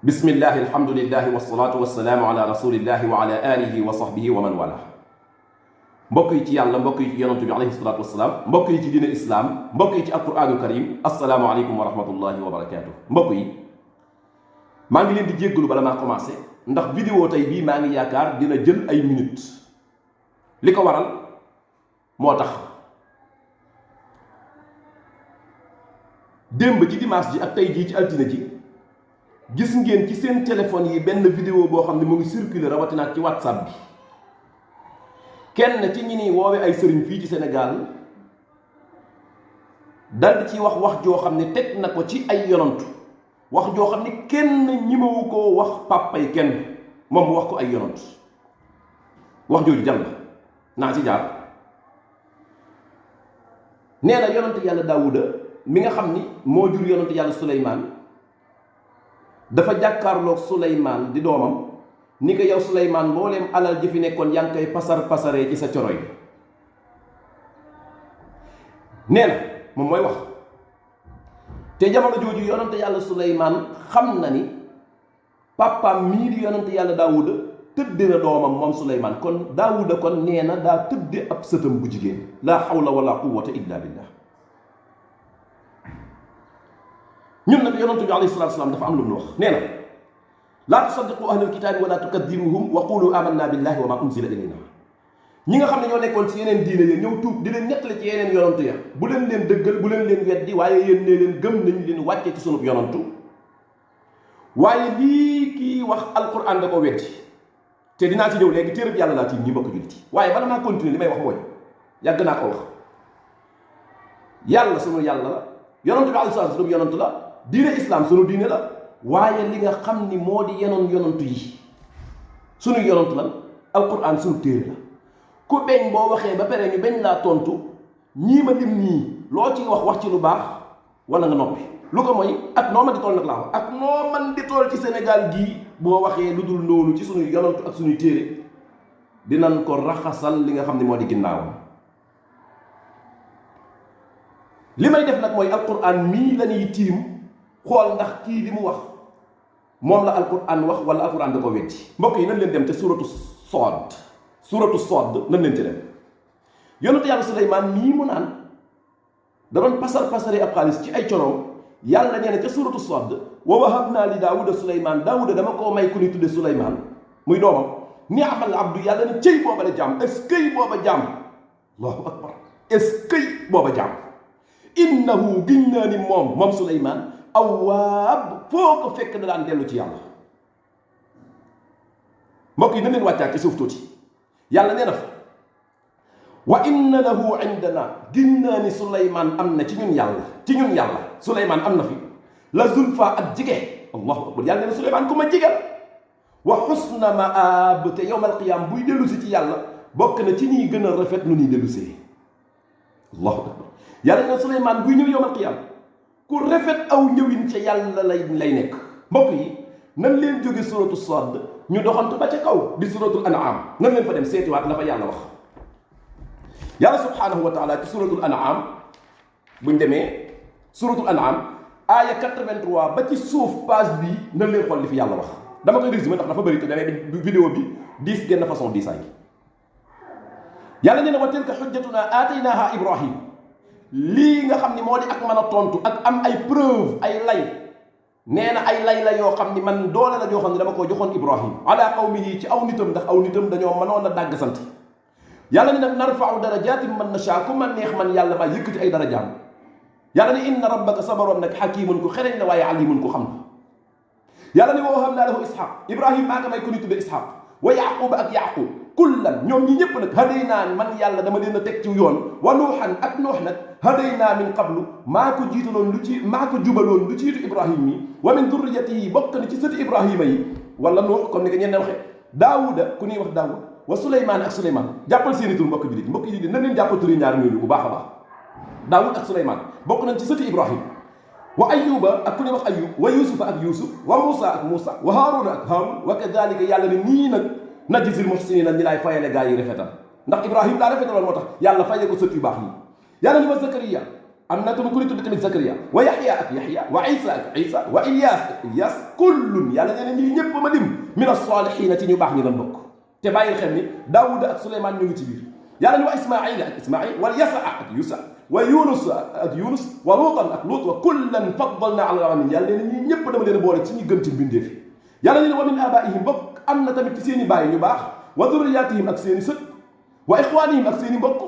bismillahi alhamdulillahi wasalaatu wasalaamu ala rasulillahi wa ala alihi wa sahbihi wa man wala mbokk yi ci yàlla, mbokk yi ci yonantu bi alayhi salaatu wasalaam, mbokk yi ci diine islaam, mbokk yi ci alquraanul karim, assalaamu aleykum wa rahmatullahi wa barakaatu. mbokk yi maa ngi leen di jéggalu bala maa commencé ndax vidéo tey bii maa ngi yaakaar dina jël ay minutes. li ko waral moo tax démb ci dimanche ji ak tey jii ci altine ji gis ngeen ci seen téléphone yi benn vidéo boo xam ne mu ngi circuler rawatina ci whatsapp bi. kenn ci ñi ni woowe ay sëriñ fii ci Sénégal dal di ci wax joo xam ne teg na ko ci ay yonantu, wax joo xam ne kenn ñimewu koo wax pàppay kenn, moom mu wax ko ay yonant. wax jooju jàll naa ci jaar. nee na yonant yàlla Daawuda mi nga xam ni moo jur yonant yàlla Suleymaan dafa jàkkaarloog Suleymaan di doomam ni ko yow Suleymaan mbooleem alal ji fi nekkoon yaa ngi koy pasaree ci sa coro yi. nee na moom mooy wax te jamono jooju yonante yàlla Suleymaan xam na ni papaam mii di yonante yàlla Daawuda tëdde na doomam moom Suleymaan, kon Daawuda kon nee na daa tëdde ab sëtam bu jigéen. laa hawla wala quwwata illa billah. ñun nag yonante bi alayhi salaatu salaam dafa am lu mu wax. nee na laa tusaddiqu ahlal kitaabi wala tukadibuhum wa qulu amanna billahi wa ma unzila ilayna. ñi nga xam ne ñoo nekkoon ci yeneen diine ya ñëw tuub di leen nettali ci yeneen yonantu ya bu leen leen dëggal, bu leen leen weddi, waaye yéen ne leen gëm nañ leen wàcce ci sunub yonantu. waaye lii kii wax alquran da ko weddi te dinaa ci ñëw léegi téereb yàlla laa tiim ñi mbokk jullit yi. waaye bala maa continuer li may wax mooy yàgg naa ko wax, yàlla sunu yàlla la, yonantu bi alayhi salaam sunu yonantu la, diine islam sunu diine la. waaye li nga xam ni moo di yenoon yonantu yi sunu yonantu lan alquran sunu téere la. ku beñ boo waxee ba pare ñu beñ laa tontu ñii ma lim nii loo ci wax ci lu baax wala nga noppi. lu ko mooy ak noo man di toll nag laa wax, ak noo man di toll ci Sénégal gii boo waxee lu dul noonu ci sunuy yonantu ak sunuy téere dinañ ko raxasal li nga xam ne moo di ginnaawam. li may def nag mooy alquran mii la ñuy tiim xool ndax kii li mu wax moom la alquran wax wala alquran da ko weddi. mbokk yi nañ leen dem te suratu Sood nañ leen ci dem. yonentu yàlla Suleymaan mii mu naan da doon pasare ab xaalis ci ay coroom, yàlla nee na ca suratu Sood wa wahabnaa li Daawuda Suleymaan, Daawuda dama koo may ku ñuy tudde Suleymaan muy doomam. ni'mal abdu, yàlla ne cëy booba la jaam, est-ce que booba jaam, allahu akbar, est-ce que booba jaam. innahu giñ naa ni moom Suleymaan awaab, foo ko fekk da daan dellu ci yàlla. mbokk yi na leen wàccaat ci suuf tuuti. yàlla nee na fa wa inna lahu indana, giñ naa ni Suleymaan am na ci ñun yàlla Suleymaan am na fi la zulfa ak jige, allahu akbar. yàlla nee na Suleymaan ku ma jige wa xusna maab, te yowmal qiyaam buy dellu si ci yàlla bokk na ci ñuy gën a rafet nu ñuy dellu see, allahu akbar. yàlla nee na Suleymaan buy ñëw yowmal qiyaam ku rafet aw ñëwin ca yàlla lay nekk. mbokk yi nan leen jóge suratu Sood ñu doxantu ba ca kaw di suratul an'am, nan leen fa dem seetiwaat la fa yàlla wax. yàlla subhanahu wa taala ci suratul an'am buñ demee suratul an'am aaya 83 ba ci suuf page bii nan leen xool li fi yàlla wax. dama koy résumé ndax dafa bëri te damay vidéo bi 10 genn façon 10 ay. yàlla nee na wa tilka hujjatuna aataynaaha Ibrahim, lii nga xam ni moo di ak mën a tontu ak am ay preuve ay lay. nee na ay lay la yoo xam ni man doole la yoo xam ne dama ko joxoon Ibrahim ala qawmihi ci aw nitam, ndax aw nitam dañoo mënoon a dàgg sant. yàlla ni nag narfa'u darajaatin man nashaa, ku man neex man yàlla maa yëkkati ay darajaam. yàlla ni inna rabbaka sa borom nag hakiimun ku xereñ la waaye alimun ku xam la. yàlla ni wa wahabnaa lahu Ishaq, Ibrahim maa nga may ko ni tudde Ishaq wa Yaquba ak Yaqub, kullan ñoom ñi ñëpp nag hadaynaa, man yàlla dama leen a teg ci yoon, wa nuuhan ak Nuux nag hadaynaa min qablu, maa ko jiitaloon maa ko jubaloon lu jiitu Ibrahim mi, wa min durriyatihi bokk na ci sëti Ibrahima yi wala Nuux comme ni ko ñenn waxee, Daawuda ku ñuy wax Daawud, wa Suleymaan ak Suleymaan. jàppal seeni tur mbokk jullit na leen jàppal turi ñaar ñooñu bu baax a baax. Daawud ak Suleymaan bokk nañ ci sëti Ibrahim, wa Ayyuba ak ku ñuy wax Ayyub, wa Yuusufa ak Yuusuf, wa Muusa ak Muusa, wa Haaruuna ak Haaruun, wa kadaalika yàlla ne nii nag najzil muhsiniina ñi laay fayale gaa yi rafetal. ndax Ibrahim daa rafetaloon moo tax yàlla faye ko sët yu baax yi. yàlla ni wa Zakariya am na tamit ku ñu tudd tamit Zakariya wa Yaxya ak Yaxya wa Isa ak Isa wa Ilyas ak Ilyas kullun yàlla nee na ñii ñëpp ma lim min as-saalihiina ci ñu baax ñi doon bokk. te bàyyil xel ni Daawuda ak Suleymaan ñu ngi ci biir yàlla ni wa Ismaayila ak Ismaayil wa Yasa ak Yusa wa Yunus ak Yunus wa Luutan ak Luut wa kullan faddalnaa alal aalamiin yàlla nee na ñii ñëpp dama leen a boole ci ñi gën ci mbindeef yi. yàlla nee na wa min aabaa'ihim bokk am na tamit ci seen i baay ñu baax wa durriyaatihim ak seen i sët wa ixwaanihim ak seen i mbokk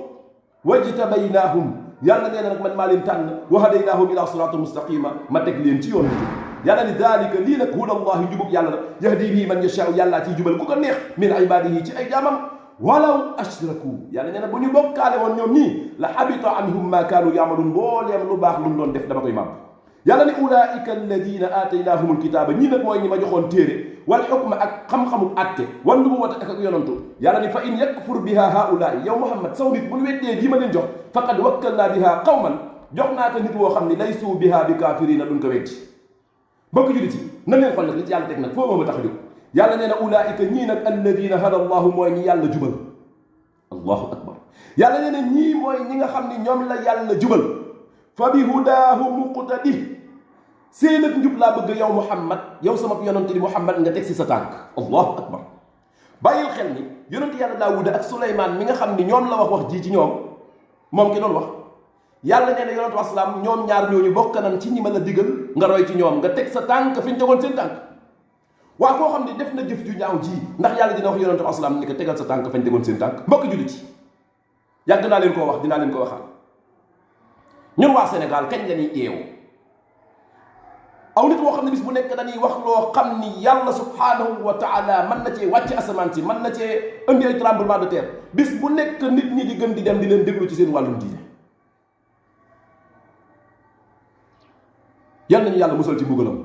wajtabaynaahum yàlla nee na nag man maa leen tànn wa hadaynaahum ila siraatin mustaqima ma teg leen ci yoon bi yàlla ni daalika lii nag hudallahi jubug yàlla la yahdi bihi man yashaau yàllaa ciy jubal ku ko neex min ibaadihi ci ay jaamam walaw ashraku yàlla nee na bu ñu bokkaale woon ñoom ñii la habita anhum ma kaanu yaamaluun mbooleem lu baax lu mu doon def dama koy màbb yàlla ni ulaika alladina aataynahum alkitaaba ñii nag mooy ñi ma joxoon téere wal xukma ak xam-xamu atte wan nubuwwata ak yonantu yàlla ni fa in yakfur biha haulaai yow Muhammad saw nit bu ñu weddee lii ma leen jox faqad wakkalnaa biha qawman jox naa ko nit woo xam ne laysu biha bi kaafirina duñ ko weddi bokk jullit yi na leen xool nag li ci yàlla teg nag foo ma tax a jóg yàlla nee na ulaika ñii nag alladina hada allahu mooy ñi yàlla jubal allahu akbar yàlla nee na ñii mooy ñi nga xam ne ñoom la yàlla jubal fa bi hudaahu muqtadi seen ak njub laa bëgg yow Muhammad yow sama yonante di Muhammad nga teg si sa tànk allahu akbar bàyyil xel ni yonante yàlla Daawuda ak Suleymaan mi nga xam ni ñoom la wax ji ci ñoom moom ki doon wax yàlla nee na yonante wa salaam ñoom ñaar ñooñu bokk nañ ci ñi ma la digal nga roy ci ñoom nga teg sa tànk fi ñu tegoon seen tànk waa koo xam ne def na jëf ju ñaaw ji ndax yàlla dina wax yonante wa salaam ni ko tegal sa tànk fañ tegoon seen tànk mbokk jullit yi yàgg naa leen koo wax dinaa leen ko waxaat ñun waa Sénégal kañ la ñuy yeewu aw nit woo xam ne bis bu nekk dañuy wax loo xam ni yàlla subhaanahu wa taala mën na cee wàcc asamaan si mën na cee indi ay tremblement de terre bis bu nekk nit ñi di gën di dem di leen déglu ci seen wàllum diine yal nañu yàlla musal ci mbugalam